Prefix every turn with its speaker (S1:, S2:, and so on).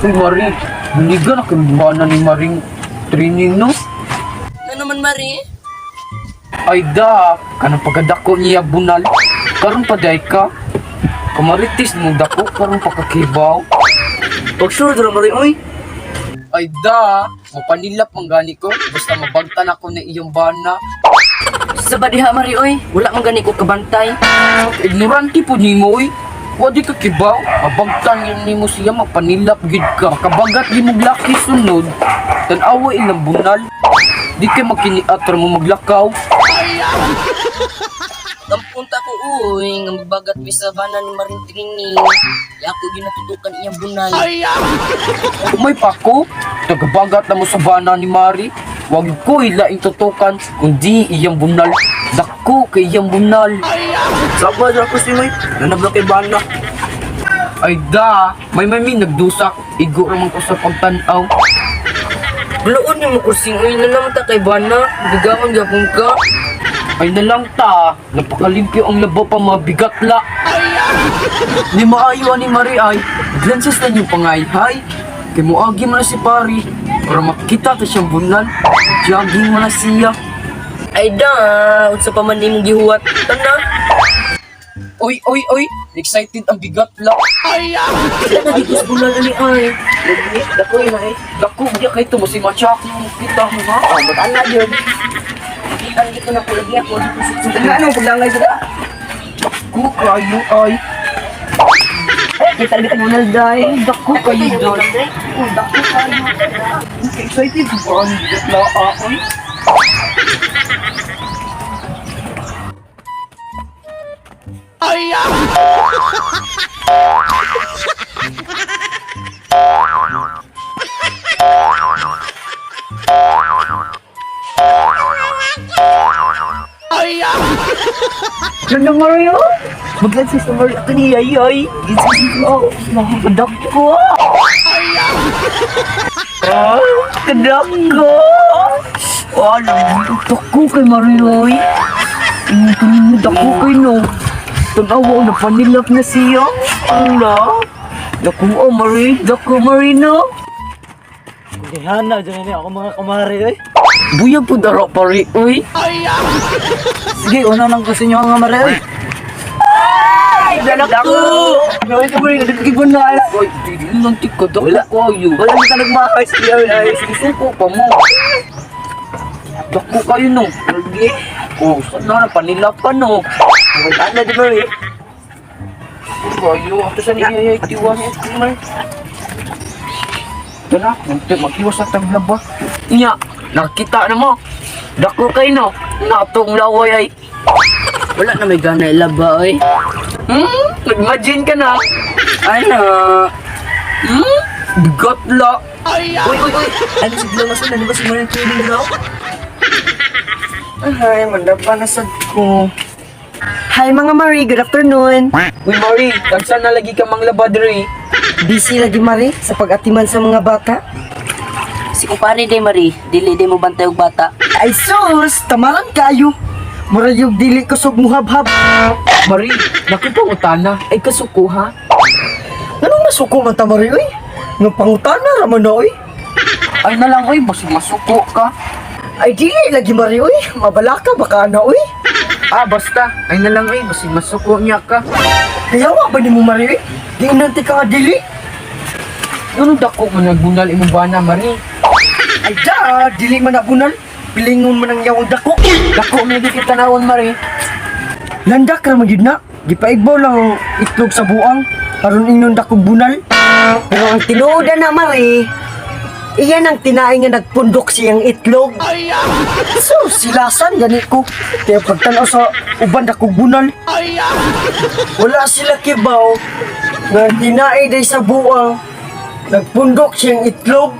S1: Uy, Mari, buliga na kay ni Maring training, no?
S2: Ano naman, Mari?
S1: Ay da, kanang pagkadako niya bunal. Karon pa day ka. Kamaritis mo dako karon pa kakibaw.
S2: Pag sure dra, Mari, oy.
S1: Ay da, mapanilap man gani ko basta mabagtan ako na iyong bana.
S2: Sa ba diha, Mari, oy? Wala man gani ko kabantay.
S1: Ignorante po nimo oy. Wa di ka kibaw, mabagtan yun nimo siya mapanilap gid ka. Makabagat di mo laki sunod. Tan-awa ilang bunal. Di kay makiniat ra mo maglakaw.
S2: Kampunta ko, uy, nga magbagat mi sa bana ni Maring Trining. Ya ako ginatutukan iyang bunal.
S1: May pako, tagabagat na mo sa bana ni Mari. Wag ko ilaing tutukan, kundi iyang bunal. Dako kay iyang bunal.
S2: Saba dra ko si May. Nanabla kay bana.
S1: Ay da, may mami nagdusak. Igo raman ko sa pagtanaw.
S2: Guluon ni mo kursing, uy, nanam ta kay bana. Bigaon gyapon ka.
S1: Ay nalang ta, napakalimpyo ang labo pa mga bigat la. Ni maayo ani Mari ay, glances na niyong pangayhay. Kay muagi man na si pari, para makita ta siyang bunal. Jogging man na siya.
S2: Ay da, unsa pa man imong gihuwat. Tana.
S1: Oy, oy, oy, excited ang bigat la.
S2: Lagi ko sa bunal ani ay. Dako na eh.
S1: Dako, di kay to mo si Machak mo kita mo ha.
S2: Oh, ba't na yun? Ang dito na ko lagi ako. Ano paglangay sa
S1: Dako kayo ay.
S2: Kita lagi bunal day.
S1: Dako kayo day. Oh, dako kayo. Excited ba ang bigat la ay?
S2: Ano Mario? Maglansis na Mario ako ni Yayay. Oh, nakakadako. Ah, kadako. Oh,
S1: Dako kay Mario ay. Dako kay no. Tanawa na panilap na siya. Ala. Dako oh Mari, dako Marino.
S3: Gihana dyan ni ako mga kumare oy.
S1: Buyag po daro pare oy.
S3: Sige, una lang ko sa inyo mga mare oy.
S1: Dako.
S3: Gawin ko rin, nagkikibunal.
S1: Oy, dili lang tika dako kayo.
S3: Wala na nagmahay sa iyo ay.
S1: Suko pa mo. Dako kayo no.
S3: Lagi.
S1: Oh, sana na panilap pa no.
S3: Wala na di ba eh.
S1: Kayo, ato sa niya ay tiwas. Tara, nanti maghiwas na taglaba. Nya, nakita na mo. Dako kayo no. Natong laway ay.
S2: Wala na may gana ilaba oy.
S1: Nag-imagine ka na.
S2: Ano?
S1: Bigat la.
S2: Uy, uy, uy.
S3: Ano sigla mas na di ba si Maring training daw?
S2: Ay, madapa na sad ko. Hi mga Marie, good afternoon.
S1: Uy, Marie, tagsa na lagi ka manglaba diri.
S2: Busy lagi Marie sa pag-atiman sa mga bata. Si kumpare day Marie, dili day mo bantay og bata. Ay sus, tamaran kayo. Murayog dili kusog muhabhab.
S1: Marie, nakipangutana. Ay kasuko ha.
S2: Anong masuko man ta Marie oy? Nung pangutana ra man na oy.
S1: Ay na lang, oy, basig masuko ka.
S2: Ay dili lagi Marie oy, mabalaka baka na oy.
S1: Ah, basta. Ay na lang, oy, basig masuko niya ka.
S2: Kaya wa ba nimo Marie oy? Giinan ti ka nga dili.
S1: Ano dako mo nagbunal imong bana, Marie?
S2: Ay da, dili man na bunal. Pilingon man ang yawang dako.
S1: Dako mo lagi kita nawon, Marie.
S2: Landak ra man gyud na. Gipaigbaw lang ang itlog sa buang aron ingnon dakong bunal. Pero ang tinuod na mare, iyan ang tinae nga nagpundok siyang itlog. So, silasan gani ko. Kaya pagtanaw sa uban dakong bunal. Wala sila kibaw nga ang tinae day sa buang nagpundok siyang itlog.